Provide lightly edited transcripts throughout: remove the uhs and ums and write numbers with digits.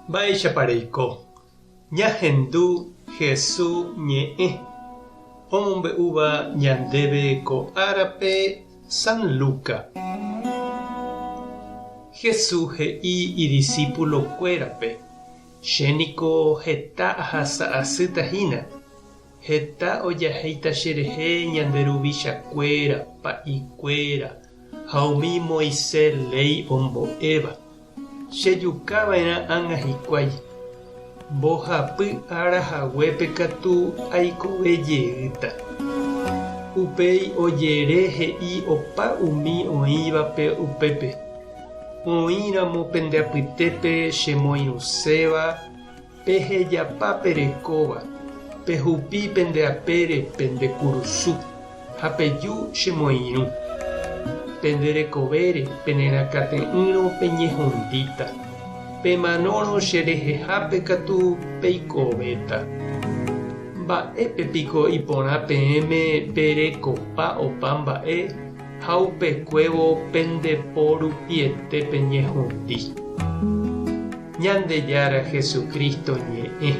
Mba'éichapa reiko? Ñahendu Hesu ñe'ẽ omombe'úva ñandéve ko árape San Luca. Hesu he'i idisípulokuérape, Che niko heta ahasa asýta hína, Heta ojahéita cherehe ñande ruvichakuéra, pa'ikuéra ha umi Moisés léi ombo'éva. Chejukava'erã ág̃a hikuái. Mbohapy ára haguépe katu aikove jeýta. Upéi ojere he'i opa umi oĩvape upépe, Oĩramo pende apytépe chemoirũséva, Pehejapa perekóva, pehupi pende apére pende kurusu, ha peju che moirũ. Pende rekovére penerakate'ỹrõ peñehundíta, pemanórõ che rehehápe katu peikovéta. Mba'épe piko iporã peẽme perekopa opa mba'e ha upekuévo pende po rupiete peñehundi? Ñandejára Jesucristo ñe'ẽ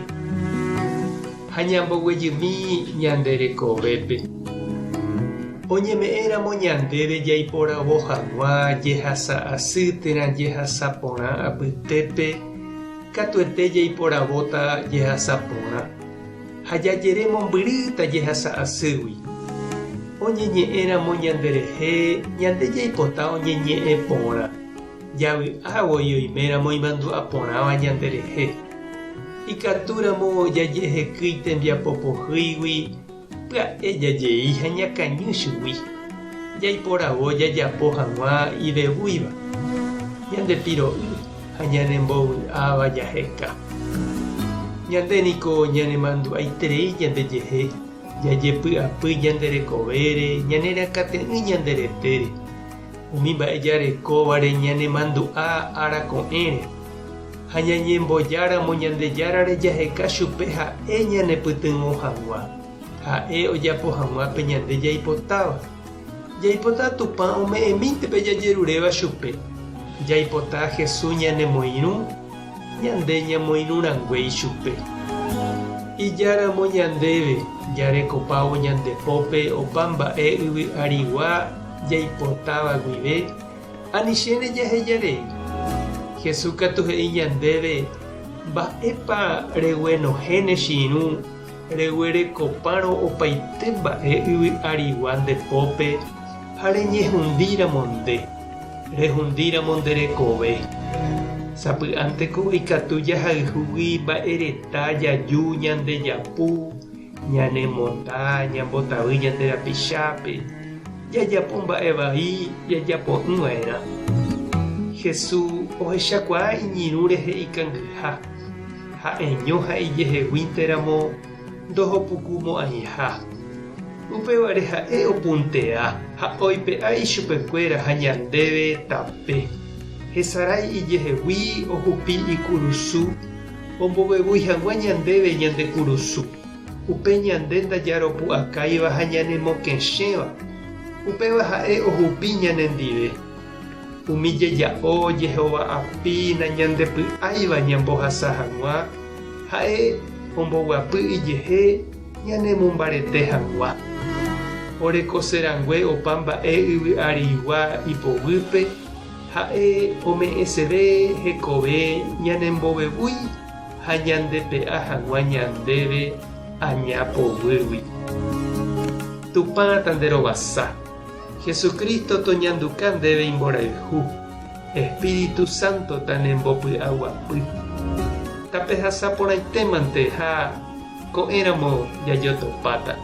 ha ñamboguejymi ñande rekovépe. Oñeme'ẽramo ñandéve jaiporavo hag̃ua jehasa asy térã jehasa porã apytépe, katuete jaiporavóta jehasa porã ha jajere mombyrýta jehasa asýgui. Oñeñe'ẽramo ñanderehe, ñande jaipota oñeñe'ẽ porã. Javy'a voi oiméramo imandu'a porãva ñanderehe. Ikatúramo jajehekýi tembiapo pohýigui, pya'e jajei ha ñakañy chugui. Jaiporavo jajapo hag̃ua ivevúiva, ñande piro'y ha ñanembovy'áva jaheka. Ñande niko ñanemandu'aiterei ñandejehe, jajepy'apy ñande rekovére, ñanerakate'ỹ ñande retére. Umi mba'e jarekóvare ñanemandu'a ára ko'ẽre, ha ñañembojáramo Ñandejárare jaheka chupe ha'e ñanepytyvõ hag̃ua, ha'e ojapo hag̃ua pe ñande jaipotáva. Jaipota Tupã ome'ẽmínte pe jajeruréva chupe. Jaipota Jesús ñanemoirũ, ñande ñamoirũrangue ichupe. Ijáramo ñandéve jarekopávo ñande pópe opa mba'e yvy arigua jaipotáva guive, anichéne jahejarei. Jesús katu he'i ñandéve, Mba'épa reguenohẽ ne che irũ reguerekopárõ opaite mba'e yvy arigua nde pópe ha reñehundíramo nde, rehundíramo nde rekove? Sapy'ánteko ikatu jahayhúgui mba'ereta jaju ñandejapu, Ñanemonda, ñambotavy ñande rapichápe, jajapo mba'e vai jajapo'ỹ va'erã. Jesús ohechakuaa iñirũ rehe ikangyha, ha'eño ha ijeheguínteramo ndohopukumo'ãiha. Upévare ha'e opuntea ha oipe'a ichupekuéra ha ñandéve tape. Hesarái ijehegui ohupi ikurusu Ombovevúi hag̃ua ñandéve ñande kurusu, upe ñande ndajaropu'akáiva ha ñanemokẽchẽva, upéva ha'e ohupi ñanendive. Umi jeja'o Jehová api nañandepy'áiva ñambohasa hag̃ua, ha'e omboguapy ijehe ñanemombarete hag̃ua. Orekoserangue opa mba'e yvy arigua ipoguýpe, Ha'e ome'ẽseve hekove ñanembovevúi ha ñandepe'a hag̃ua ñandéve aña poguýgui. Tupã tanderovasa. Jesucristo toñanduka ndéve imborayhu. Espíritu Santo tanembopy'aguapy. Tapehasa porãitémante ha ko'ẽramo jajotopáta.